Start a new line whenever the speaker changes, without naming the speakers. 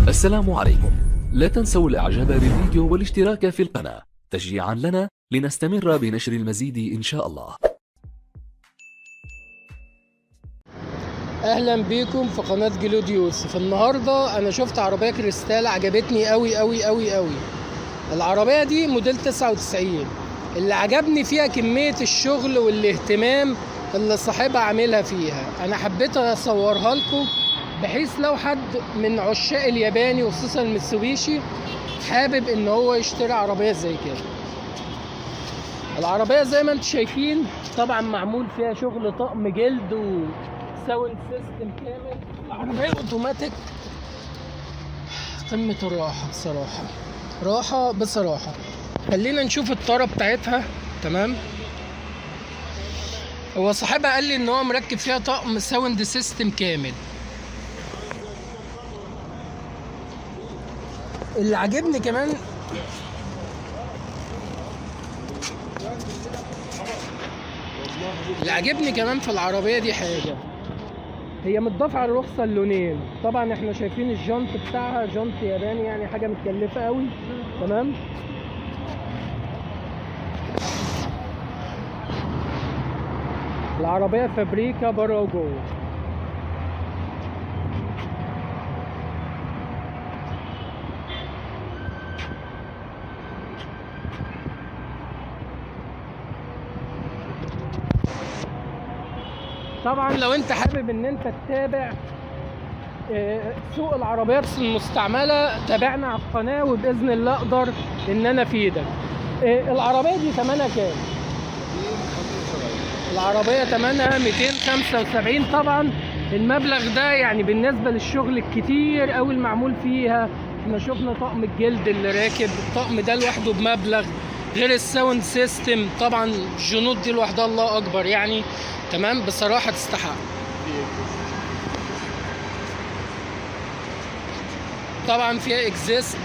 السلام عليكم. لا تنسوا الاعجاب بالفيديو والاشتراك في القناة تشجيعا لنا لنستمر بنشر المزيد ان شاء الله.
اهلا بيكم في قناة جلود يوسف. النهاردة انا شفت عربية كريستال عجبتني قوي قوي قوي قوي. العربية دي موديل 99. اللي عجبني فيها كمية الشغل والاهتمام اللي صاحبها عاملها فيها. انا حبيت اصورها لكم بحيث لو حد من عشاق الياباني وخصوصا الميتسوبيشي حابب ان هو يشتري عربية زي كده. العربية زي ما انتم شايفين طبعا معمول فيها شغل طقم جلد و sound system كامل. العربية اوتوماتيك، قمة الراحة بصراحة، راحة بصراحة. خلينا نشوف الطارة بتاعتها. تمام، هو صاحبها قال لي ان هو مركب فيها طقم sound system كامل. اللي عجبني كمان في العربية دي حاجة، هي متضافة على الرخصة اللونين. طبعا احنا شايفين الجنط بتاعها جنط ياباني، يعني حاجة متكلفة قوي. تمام، العربية فابريكا بره وجوه. طبعا لو انت حابب ان انت تتابع سوق العربيات المستعملة تابعنا على القناة، وبإذن الله اقدر ان انا افيدك. العربية دي ثمنها كام؟ العربية ثمنها 275. طبعا المبلغ ده يعني بالنسبة للشغل الكتير قوي المعمول فيها. احنا شفنا طقم الجلد اللي راكب، الطقم ده لوحده بمبلغ، غير ال sound system. طبعا الجنود دي لوحدها الله اكبر يعني. تمام، بصراحة تستحق. طبعا فيها exhaust.